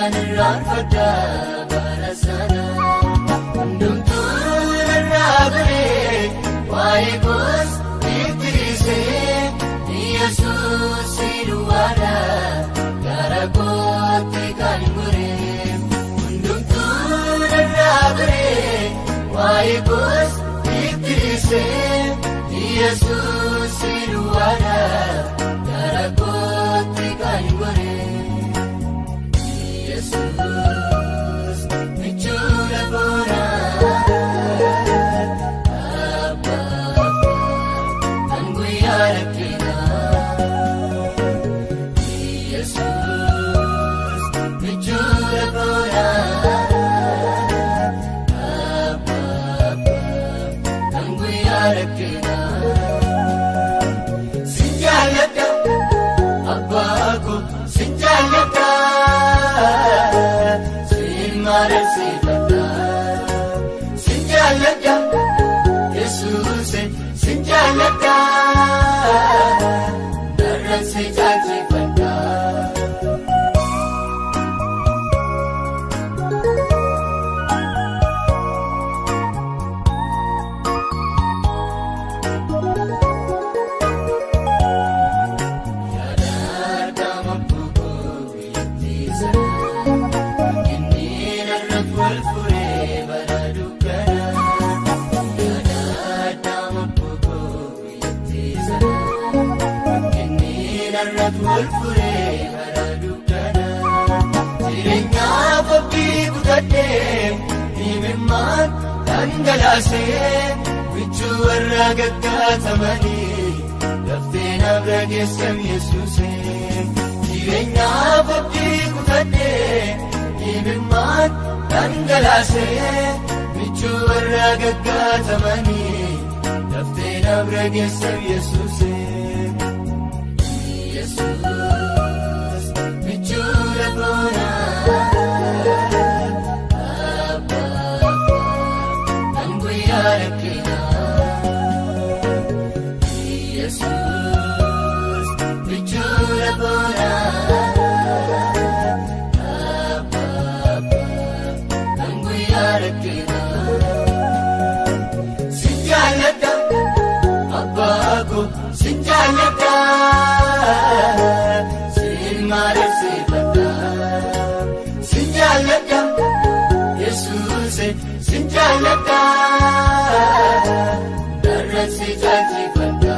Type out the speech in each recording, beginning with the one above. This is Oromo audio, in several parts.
Nan irraanfadha bara sana. Hundumtuu narraa goree waa'ee koos itti dhiisee Yesuus duwwaadha gara kootti kan goree. Hundumtuu narraa goree waa'ee koos itti dhiisee Yesuus duwwaadha gara kootti kan goree. Yesuus michuudha koonaa abbaa kan guyyaa rakkinaa. Yesuus michuudha koonaa abbaa kan guyyaa rakkinaa. Sin jaalladha abbaa koo sin jaalladha. Sin mararsiifadha sin jaalladha Yesuus sin jaalladha darran si jaalchifadha. Yaada mabboo biyyattii sana inni irratti wal furee bara dukkana. Yaada mabboo biyyattii sana inni irratti wal furee bara dukkana. Jireenyaaf abdii kutadhee himimmaan dhangalaasee michuu warra gaggaatamanii. Laftee na geessam Yesuusee jireenyaaf abdii kutadhee himimmaan dhangalaasee michuu warra gaggaatamanii laftee na geessam Yesuusee. Yesuus michuudha koonaa abbaa kan guyyaa rakkinaa. Yesuus michuudha koonaa abbaa kan guyyaa rakkinaa. Sin jaalladha abbaa koo sin jaalladha sin mararsiifadha sin jaalladha Yesuus sin jaalladha darran si jaalchifadha.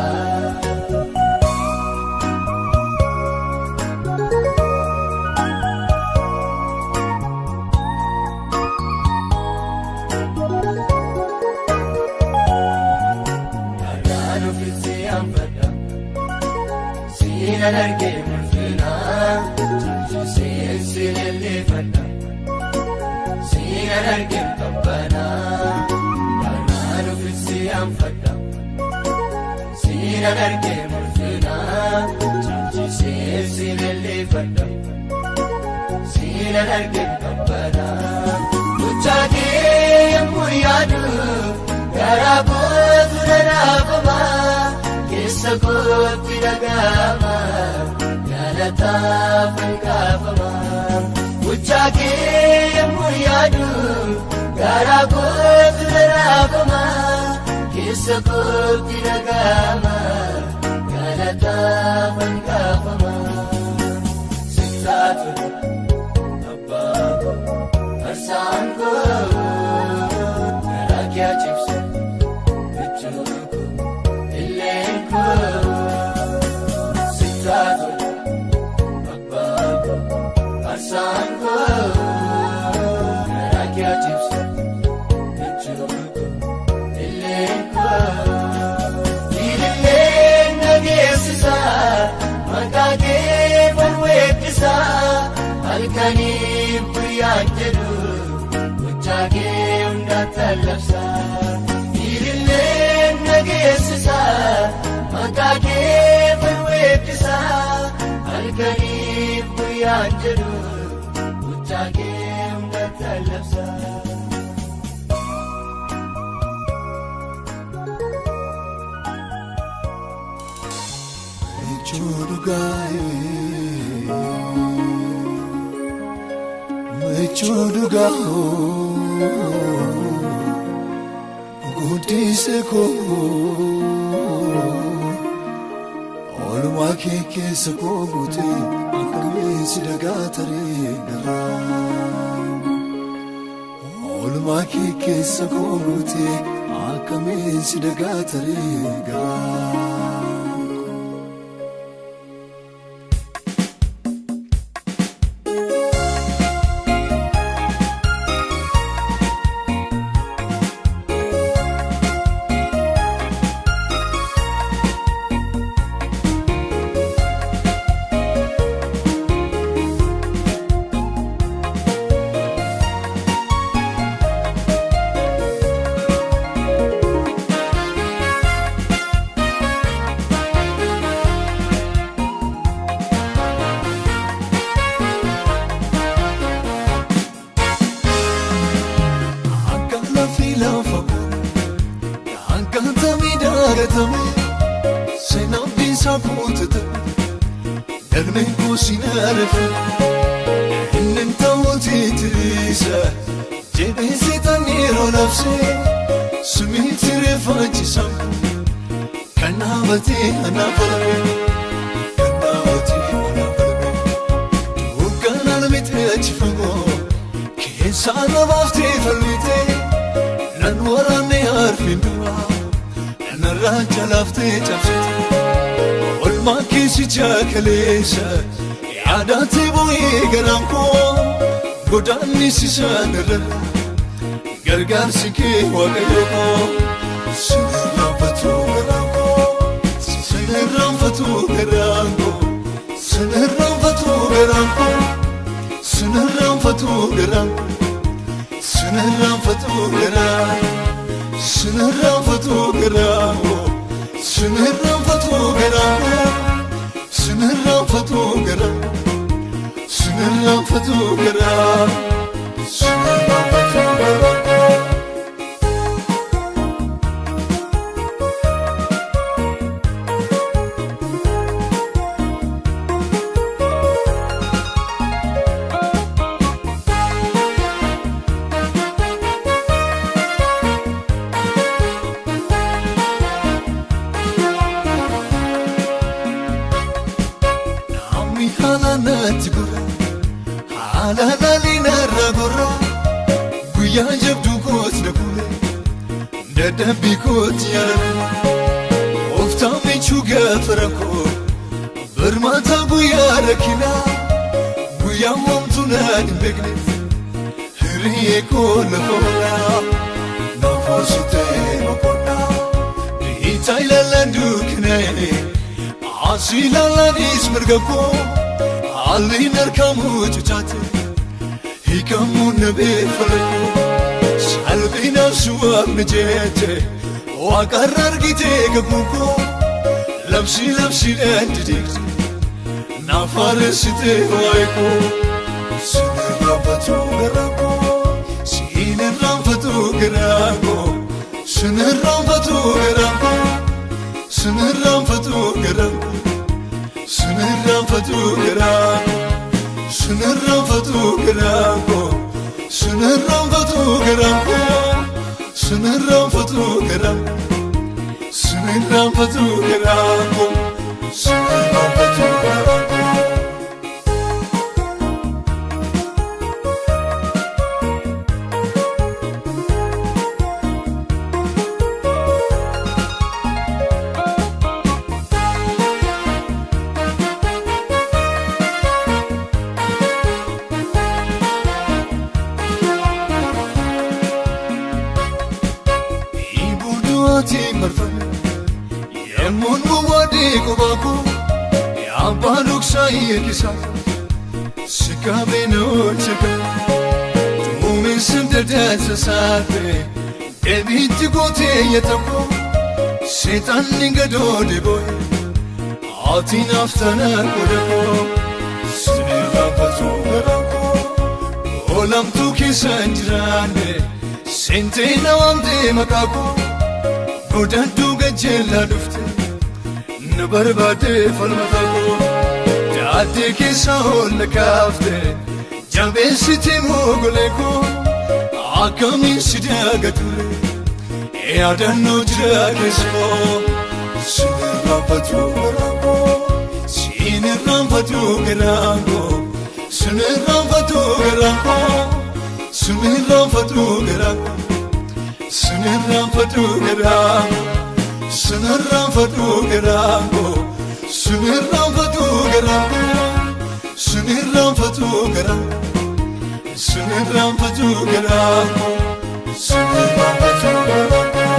Karaan ofiisi anfadha siinan argee mul'inaa caalchiseen si leellifadha siinan argee qabbanaa. Karaan ofiisi anfadha siinan argee mul'inaa caalchiseen si leellifadha siinan argee qabbanaa. Mucaa kee yemmuu yaadu garaa kootu nanaafama keessa kootti dhaga'ama galataaf hanqaafama. Mucaa kee yemmuu yaadu garaa kootu nanaafama keessa kootti dhaga'ama galataaf hanqaafama. Sittaatu abbaa koo arsaan koo garaa kee cibsu michuu koo illeen koo. Sittaatu abbaa koo arsaan koo garaa kee cibsu michuu koo illeen koo. Ililleen na geessisa maqaa kee falweettisa halkaniif guyyaan jedhu gochaa kee hunda labsa. Ililleen na geessisa maqaa kee falweettisa halkaniif guyyaan jedhu gochaa kee hunda labsa. Michuu dhugaa'ee Michuu dhugaa guddise koo, oolmaa kee keessa koo guute, akkamiin si dagaa taree garaa? Oolmaa kee keessa koo guute, akkamiin si dagaa taree garaa? Akka lafi lafa akkatamii daagatame, seenaan bisaa guutate, galmeen kuusin arafe, inni ta'uutii tiriisa jedhee seetaan yeroo labsee, sumiitti reeffachisa kan dhaabatee anaaf falme, kan dhaabatee anaaf falme. Dukkanaan miti achi fagoo keessaa na baaftee falmitee, nan waraanne harfiin du'aa narraa jalaaftee cabsite. Olmaa keessi jaakaleessa yaadaatti bu'ee garaan koo, godaanni sisaan irra gargaarsi kee, Waaqayyo koo. Sin irraanfatu garaan koo, sin irraanfatu garaan koo, sin irraanfatu garaan koo, sin irraanfatu garaan koo, sin irraanfatu garaan, sin irraanfatu garaan koo, sin irraanfatu garaan koo, sin irraanfatu garaan, sin irraanfatu garaan, sin irraanfatu garaan koo. Namni haala natti gurra, haala laalii narra gurra, guyyaa jabduu kooti na kuule, dadhabbii kooti yaadame, gooftaan michuu gaafa rakkoo, birmaata guyyaa rakkinaa, guyyaa homtuu naan hin beekne, hiriyee koo lafa onaa naaf hoositee boqonnaa. Biitaa ilaalaan dukkana'e, asii ilaalaanis mirga koo, haalli harkamuu cucaate, hiikamuu na beeffale koo, salphinaaf suwaafni jeete, waaqarra argitee kakuu koo, labsii labsiidhaan didiigte, naaf haaressitee waa'ee koo. Sin irraanfatu garaa koo, sin irraanfatu garaa koo, sin irraanfatu garaa koo, sin irraanfatu garaa koo, sin irraanfatu garaa koo, sin irraanfatu garaa koo, sin irraanfatu garaa koo, sin irraanfatu garaa, sin irraanfatu garaa koo, sin irraanfatu garaa koo. Dhiibuu marfame yemmuun waadee qubaa koo, abbaa dhoksaa hiikisaa si qabeen hojjeta, duumessi dadaasa saafe deebiitti gootee yatakoo, seexanni gadoode boo'e, ati naaf tana qoda koo. Sin irraanfatu garaa koo, oolamtuu keessa hin jiraanne seentee na waamtee maqaa koo, godaantuu gajjeellaa dhufte na barbaadee falmata koo, daaddee keessa ol na kaafte. Jabeessite mogolee koo akkamiin si dagature yaadannoo jira keessa koo sin irraanfatu garaan koo sin irraanfatu garaan koo sin irraanfatu garaan koo sin irraanfatu garaan koo sin irraanfatu garaan koo sin irraanfatu garaan koo sin irraanfatu garaan koo sin irraanfatu garaan sin irraanfatu garaan koo sin irraanfatu garaan koo.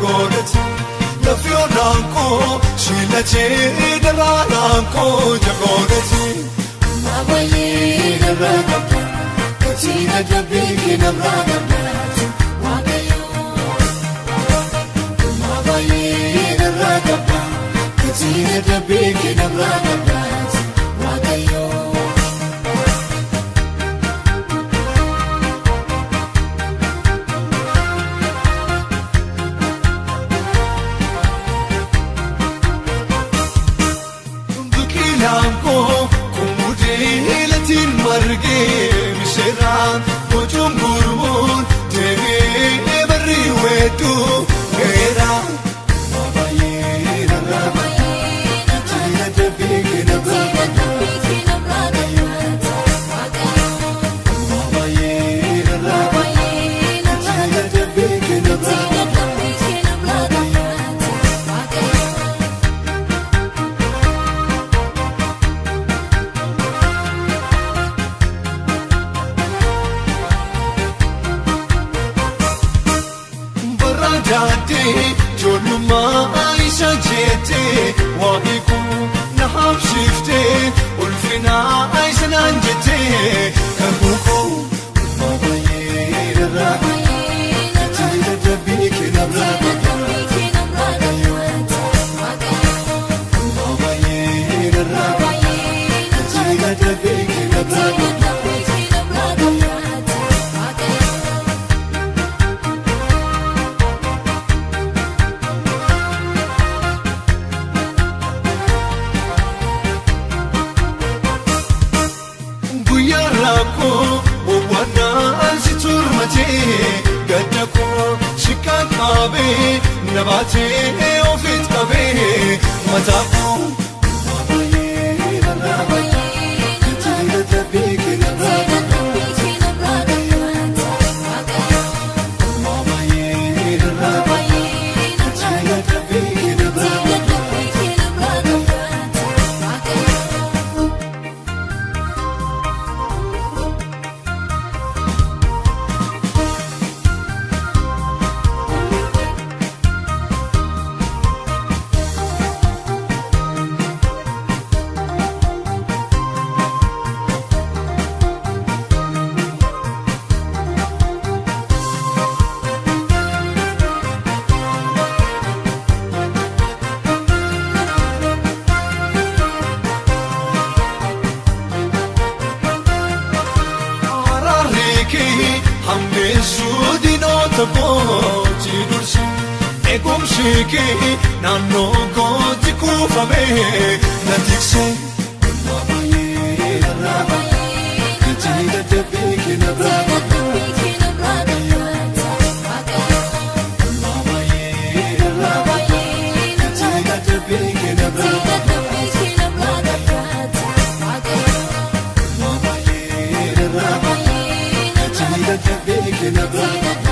Jagoogati lafyoonaan koo shiilachee daraaraan koo jagoogati. Maabaayee narraa qabda gatii dadhabbii kee narraa qabda Waaqayyoo. Maabaayee narraa qabda gatii dadhabbii kee narraa qabda Waaqayyoo. Biqilaan koo kummudee latiin margee misirraan bocuun gurmuun deebi'ee barri weedduu dheeraa. Maabaayee narraa qabda gatii dadhabbii kee narraa qabda. Maabaayee narraa qabda gatii dadhabbii kee narraa qabda. Barraadaatee ijoollummaa isa jettee waa'ee koo na haamsiftee ulfinaa isa naan jettee kan koo maabaayee narraa qabda gatii dadhabbii kee narraa qabda maabaayee narraa qabda gatii dadhabbii kee narraa qabda. Guyyaa rakkoo wawwaannaan si turmatee gadda koo si qaqqabee na baatee ofitti qabee mataa koo. Maabaayee narraa qabda gatii dadhabbii kee narraa qabda. Maabaayee narraa qabda gatii dadhabbii kee narraa qabda. Araarri kee hammeessuu diinota kootti dursi eegumsi kee naannoo kootti kuufamee na tikse. Maabaayee narraa qabda gatii dadhabbii kee narraa qabda. Maabaayee narraa qabda gatii dadhabbii kee narraa qabda. Maabaayee narraa qabda gatii dadhabbii kee narraa qabda.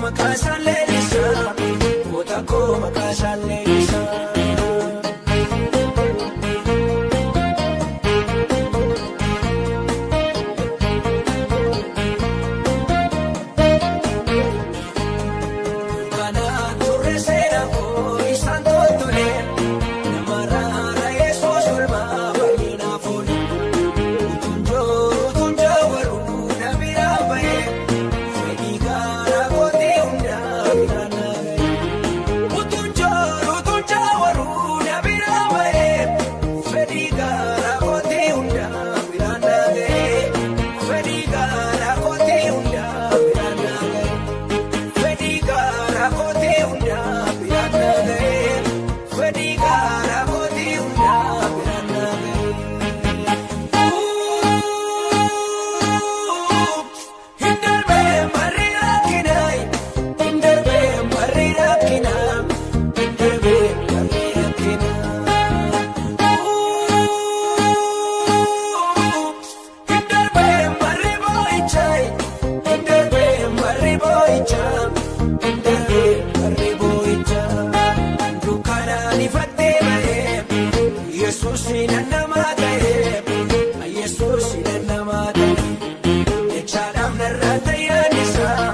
Maqaa isaan leellisaa, goota koo maqaa isaan leellisaa. Kanaan turre seera koo isaan toltole, namarraa Yesuus olmaa baay'inaaf oole. Utuun jooru utuun jaawaru na biraa ba'e, fedhii garaa kootii hundaa biraan na ga'e. Utuun jooru utuun jaawaru na biraa ba'e, fedhii garaa kootii hundaa biraan na ga'e. Fedhii garaa kootii hundaa biraan na ga'e. Fedhii garaa kootii hundaa biraan na ga'e. Fedhii garaa kootii hundaa biraan na ga'e. Hin darbee barri rakkinaa, hin darbee barri rakkinaa, hin darbee barri rakkinaa. Hin darbee barri boo'ichaa, hin darbee barri boo'ichaa, hin darbee barri boo'ichaa. Dukkanaan ifattee ba'ee, Yesuus namaa ta'ee, Yesuus namaa ta'ee. Jechaadhaaf narraa tayyaan isaa,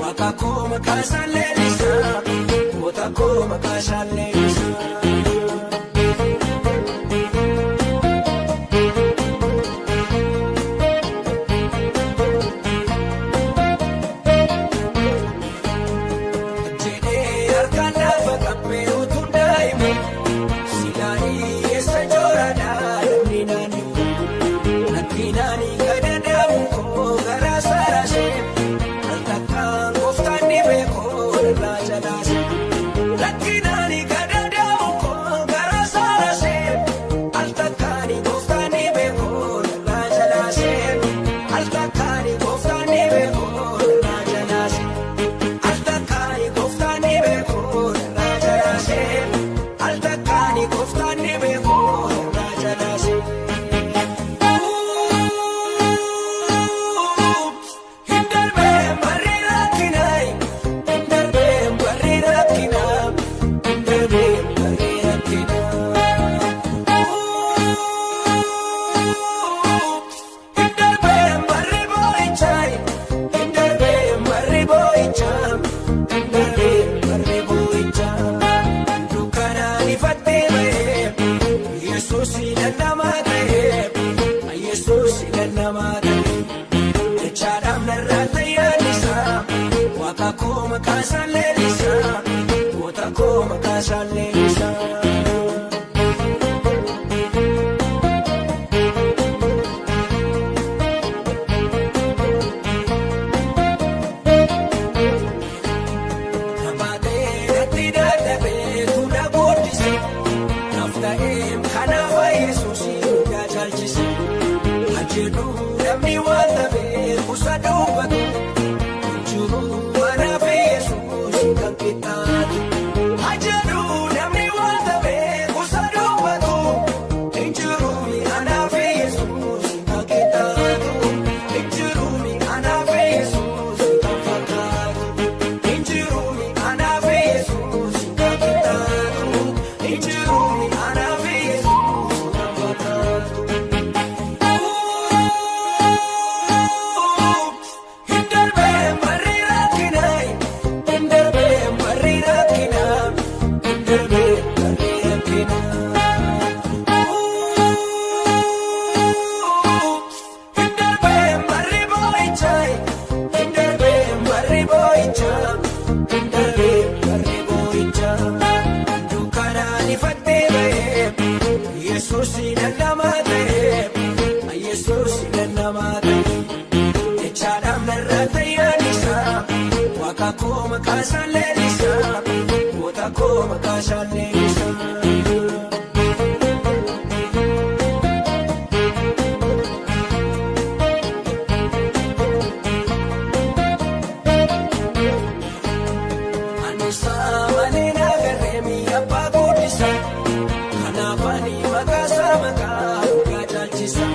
waaqa koo maqaa isaan leellisaa, goota koo maqaa isaan leellisaa. Jedhee harkaan lafa qabbee utuun daa'imu, silaayi eessa jooraadhaa namni naannoo. Rakkinaan gadadaamu koo garaa saraasee, al takkaan gooftaan ni beekoo narraa jalaase. Rakkinaan gadadaamu koo garaa saraasee, al takkaan gooftaan ni beekoo narraa jalaase. Al takkaan gooftaan ni beekoo narraa jalaase. Al takkaan gooftaan ni beekoo narraa jalaase. Al takkaan gooftaan ni beekoo narraa jalaase. Hin darbee barri rakkinaa, hin darbee barri rakkinaa, hin darbee barri rakkinaa. Hin darbee barri boo'ichaa, hin darbee barri boo'ichaa, hin darbee barri boo'ichaa. Dukkanaan ifattee ba'ee, Yesuus namaa ta'ee, Yesuus namaa ta'ee. Jechaadhaaf narraa tayyaan isaa, waaqa koo maqaa isaan leellisaa, goota koo maqaa isaan leellisaa. Nabaatee natti dadhabee tuula guddise, naaf ta'ee kanaaf Yesuus hundaa caalchise. Ajjeedu namni waan ta'eef kuusa dubbatu, jiru manaaf Yesuus kan qixxaatu. Ajjeedu namni waan ta'eef kuusa dubbatu, jiru anaaf Yesuus kan qixxaatu. Jiru anaaf Yesuus kan fakkaatu. Injiru anaaf Yesuus kan qixxaatu. Injiru anaaf Yesuus kan fakkaatu. Hin darbee barri rakkinaa, hin darbee barri rakkinaa, hin darbee barri rakkinaa. Hin darbee barri boo'ichaa, hin darbee barri boo'ichaa, hin darbee barri boo'ichaa. Dukkanaan ifattee ba'ee, Yesuus namaa ta'ee, Yesuus namaa ta'ee. Jechaadhaaf narraa tayyaan isaa, waaqa koo maqaa isaan leellisaa, goota koo maqaa isaan leellisaa. Annisaa malee nagarree mi'a abbaa guddisa. Kanaaf ani maqaa isaa maqaa dhugaa caalchisa.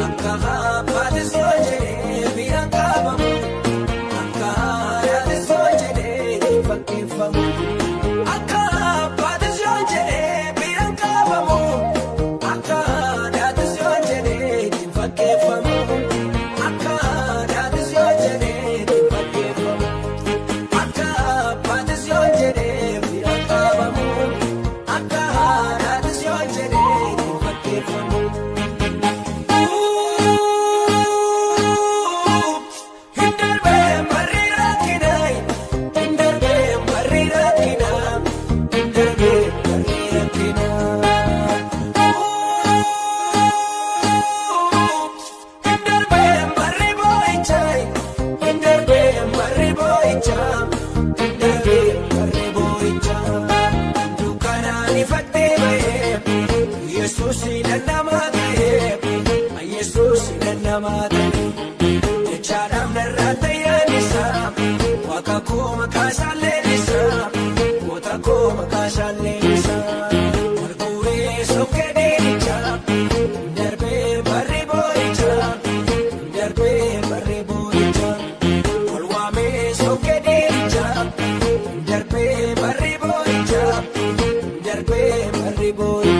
Akka abbaatti soo jedhee bira qabamu. Akka haadhaatti soo. Jechaadhaaf narraa tayyaan isaa Waaqa koo maqaa isaan leellisaa Goota koo maqaa isaan leellisaa. Wal guuree sokkee diinichaa darbee barri boo'ichaa darbee barri boo'ichaa. Wal waamee sokkee diinichaa darbee barri boo'ichaa darbee barri boo'ichaa.